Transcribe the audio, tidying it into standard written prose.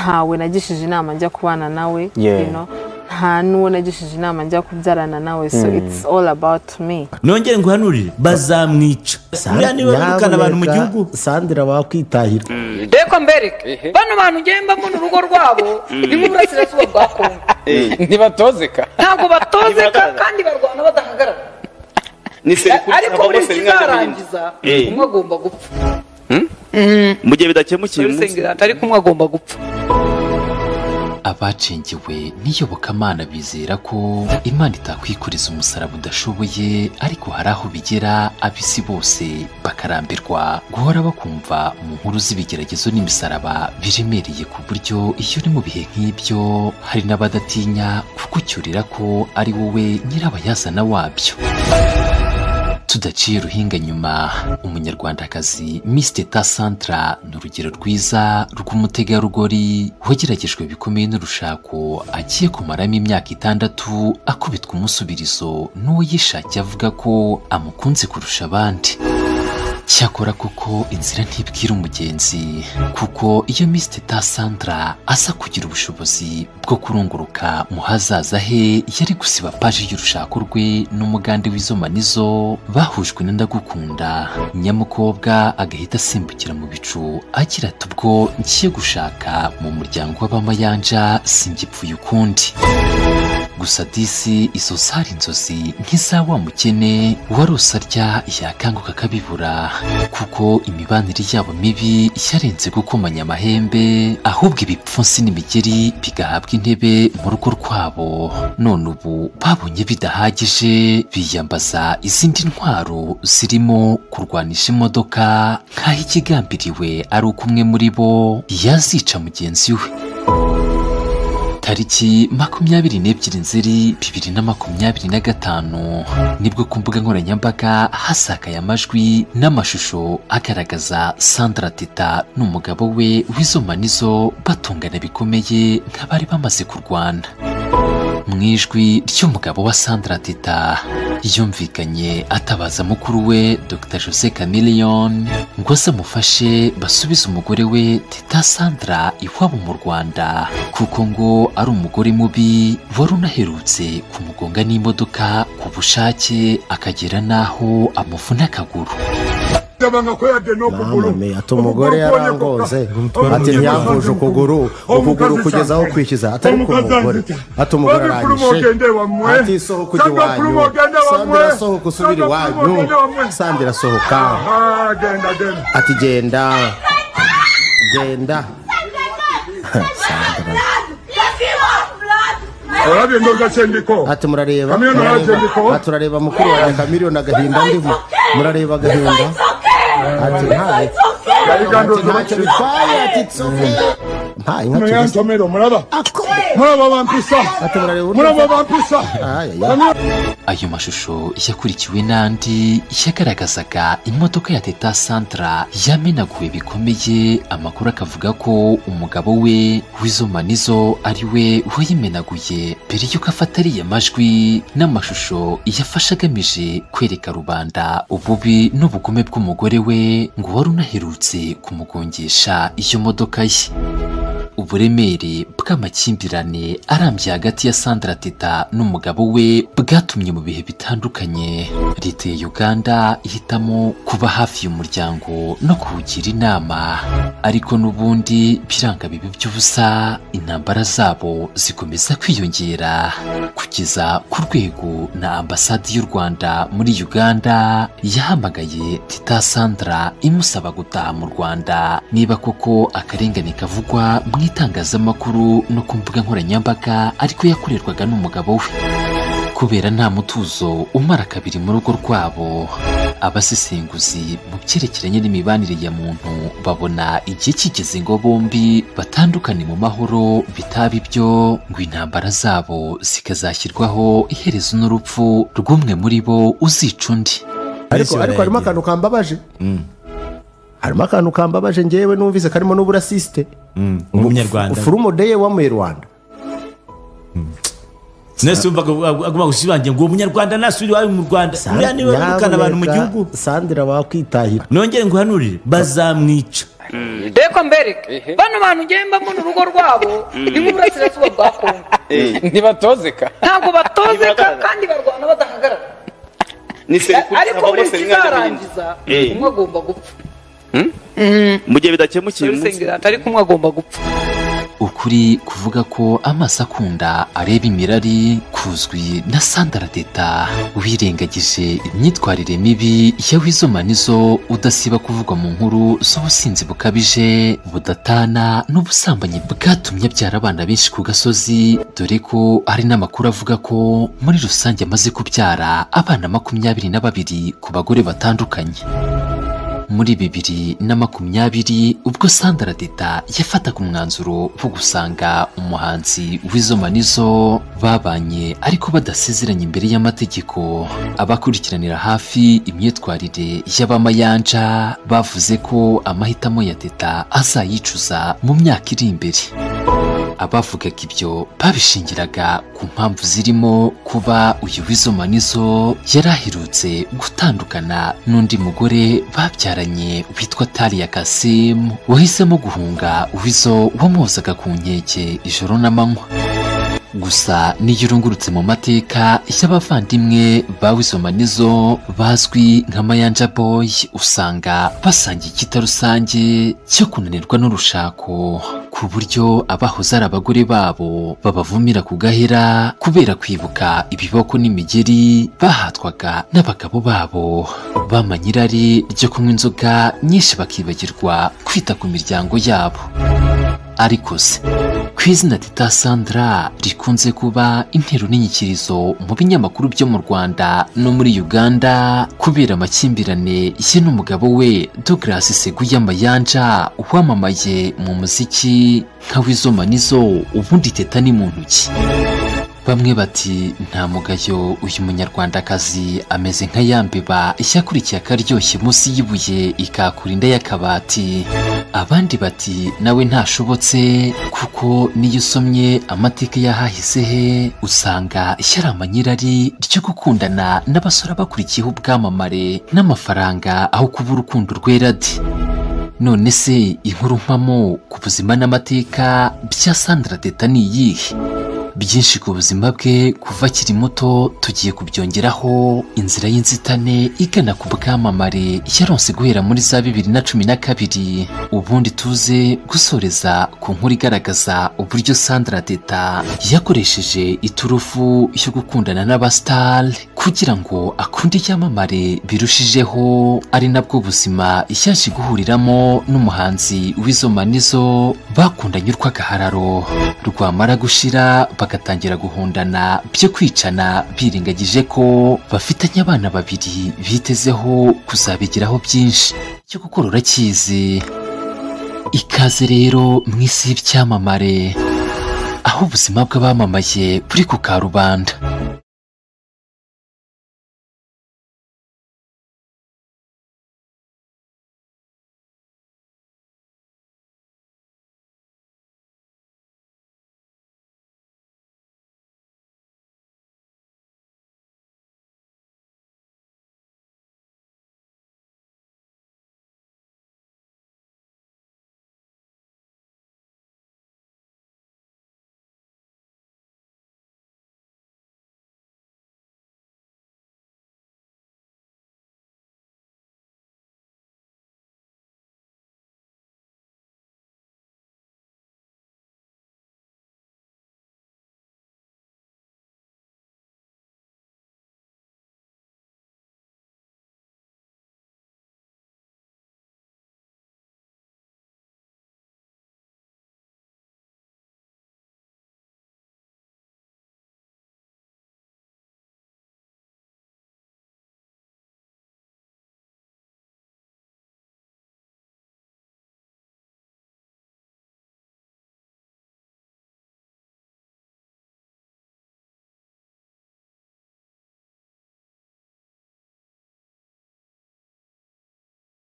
Ntawe nagishije inama njya kubana nawe, you know, nta n'uwo nagishije inama njya kubyarana nawe, so it's all about me. Nongere nguhanurire, bazamwica. Uriya niwe wirukana abantu mu gihugu. Sandra wakwitahira. Reka mbereke bano bantu ngemba mbona urugo rwabo ni mu burasirazuba bwa Kongo. Ntibatozeka. Ntabwo batozeka kandi barwana badahagarara. Ariko buri kizarangiza umwe agomba gupfa. Mu gihe bidakemukiye umunsi ariko umwe agomba gupfa. Abacengewe n'iyobokamana bizera ko Imana itakwikuriza umusaraba udashoboye, ariko hari aho bigera ab'isi bose bakarambirwa guhora bakumva mu nkuru z'ibigeragezo n'imisaraba biremereye, ku buryo iyo uri mu bihe nk'ibyo hari n'abadatinya kukucyurira ko ari wowe nyirabayazana wabyo. Tudaciye ruhinga nyuma, umunyarwandakazi Miss Teta Sandra ni urugero rwiza rw'umutegarugori wageragejwe bikomeye n'urushako agiye kumaramo imyaka 6 akubitwa umusubirizo n'uwo yishakiye avuga ko amukunze kurusha abandi. Cyakora kuko inzira ntibwira umugenzi, kuko iyo Miss Teta Sandra aza kugira ubushobozi bwo kurunguruka mu hazaza he, yari gusiba paji y'urushako rwe n'umugande w'izomanizo bahujwe na Ndagukunda nyamukobwa, agahita asimbukira mu bicu agira ati ubwo ngiye gushaka mu muryango w'abamayanja singipfuye ukundi. Gusa disi izo zari inzozi nk'iza wa mukene warose arya yakanguka akabibura, kuko imibanire yabo mibi yarenze gukomanya amahembe, ahubwo ibipfunsi n'imigeri bigahabwa intebe mu rugo rwabo. None ubu babonye bidahagije, biyambaza izindi ntwaro zirimo kurwanisha imodoka, nk'aho ikigambiriwe ari uko umwe muri bo yazica mugenzi we. Tariki 22 Nzeri 2025 nibwo ku mbuga nkoranyambaga hasakaye amajwi n'amashusho agaragaza Sandra Teta n'umugabo we w'izomanizo batungana bikomeye nk'abari bamaze kurwana. Mu ijwi ry'umugabo wa Sandra Teta yumvikanye atabaza mukuru we Dr Jose Chameleone ngo azamufashe basubize umugore we Teta Sandra iwabo mu Rwanda, kuko ngo ari umugore mubi wari unaherutse kumugonga n'imodoka ku bushake akagera n'aho amuvuna akaguru. Ati umugore yarangoze, ati ntiyamvuje ukuguru, ukuguru kugeza aho kwikiza, atari ku mugore, ati umugore aranyishe, ati sohoka ujya iwanyu, Sandra sohoka usubire iwanyu, Sandra sohoka, ati genda genda. Sandra ati murareba, ati mukuru wanjye Chameleone agahinda ndimo, murareba agahinda, ati ntaye, ati ntacyo bitwaye, ati it's okay. Ntaye nka Ayo mashusho yakurikiwe n'andi yagaragazaga imodoka ya Teta Sandra yamenaguwe bikomeye, amakuru akavuga ko umugabo we w'izomanizo ari we wayimenaguye mbere y'uko afata ariya majwi n'amashusho yafashe agamije kwereka rubanda ububi n'ubugome bw'umugore we ngo wari unaherutse kumugongesha iyo modoka ye. Uburemere bw'amakimbirane arambye hagati ya Sandra Teta n'umugabo we bwatumye mu bihe bitandukanye leta ya Uganda ihitamo kuba hafi y'umuryango no kuwugira inama, ariko n'ubundi biranga bibi by'ubusa, intambara zabo zikomeza kwiyongera kugeza ku rwego na ambasade y'u Rwanda muri Uganda yahamagaye Teta Sandra imusaba gutaha mu Rwanda niba koko akarengane kavugwa mu itangazamakuru no ku mbuga nkoranyambaga ariko yakorerwaga n'umugabo we. Kubera nta mutuzo umara kabiri mu rugo rwabo, abasesenguzi mu byerekeranye n'imibanire ya muntu babona igihe kigeze ngo bombi batandukane mu mahoro, bitaba ibyo ngo intambara zabo zikazashyirwaho iherezo n'urupfu rw'umwe muri bo uzica undi. Ariko harimo akantu kambabaje, harimo akantu kambabaje ngewe numvise karimo n'uburasiste umunyarwanda furumodeye wa mu Rwanda. Nese umva aguma gushibangira ngo umunyarwanda nasubira iwawe mu Rwanda, uriya niwe wirukana abantu mu gihugu. Sandra wakwitahira. Nongere nguhanurire, bazamwica. Reka mbereke bano bantu ngemba mu rugo rwabo ni mu burasirazuba bwa Kongo. Ntibatozeka, ntabwo batozeka kandi barwana badahagarara. Ariko buri kizarangiza umwe agomba gupfa. Mu gihe bidakemukiye umunsi ariko umwe agomba gupfa. Ukuri kuvuga ko amaso akunda areba imirari kuzwi na Sandra Teta wirengagije imyitwarire mibi ya Weasel Manizo udasiba kuvugwa mu nkuru z'ubusinzi bukabije budatana n'ubusambanyi bwatumye abyara abana benshi ku gasozi, dore ko hari n'amakuru avuga ko muri rusange amaze kubyara abana 22 ku bagore batandukanye. Muri 2020 ubwo Sandra Teta yafataga umwanzuro wo gusanga umuhanzi Weasel Manizo babanye ariko badasezeranye imbere y'amategeko, abakurikiranira hafi imyitwarire y'abamayanja bavuze ko amahitamo ya Teta azayicuza mu myaka iri imbere. Abavugaga ibyo babishingiraga ku mpamvu zirimo kuba uyu Weasel Manizo yaraherutse gutandukana n'undi mugore babyaranye witwa Talia Kasim, wahisemo guhunga Weasel wamuhozaga ku nkeke ijoro n'amanywa. Gusa niyo urungurutse mu mateka y'abavandimwe ba Weasel Manizo bazwi nka Mayanja Boy, usanga basangiye ikita rusange cyo kunanirwa n'urushako, ku buryo abahoze ari abagore babo babavumira ku gahera kubera kwibuka ibiboko n'imigeri bahatwaga n'abagabo babo, bamanye irari ryo kunywa inzoga nyinshi bakibagirwa kwita ku miryango yabo. Ariko se ku izina Teta Sandra rikunze kuba intero n'inyikirizo mu binyamakuru byo mu Rwanda no muri Uganda kubera amakimbirane ye n'umugabo we Douglas Seguya Mayanja wamamaye mu muziki nka Weasel Manizo, ubundi Teta ni muntu ki? Bamwe bati nta mugayo, uyu munyarwandakazi ameze nka yambeba yakurikiye akaryoshye munsi y'ibuye ikakura inda y'akabati. Abandi bati nawe ntashobotse kuko niyo usomye amateka y'ahahise he usanga yaramanye irari ryo gukundana n'abasore bakurikiyeho ubwamamare n'amafaranga aho kuba urukundo rwera de. None se inkuru mpamo ku buzima n'amateka bya Sandra Teta ni iyihe? Byinshi ku buzima bwe kuva akiri muto tugiye kubyongeraho inzira y'inzitane igana ku bwamamare yaronse guhera muri za 2012, ubundi tuze gusoreza ku nkuru igaragaza uburyo Sandra Teta yakoresheje iturufu yo gukundana n'abastar kugira ngo akunde icyamamare birushijeho, ari nabwo buzima yaje guhuriramo n'umuhanzi Weasel Manizo bakundanye urw'agahararo rwamara gushira bagatangira guhundana byo kwicana birengagije ko bafitanye abana babiri bitezeho kuzabigiraho byinshi cyo gukora urakizi. Ikaze rero mu isi y'ibyamamare aho ubuzima bw'abamamaye buri ku karubanda.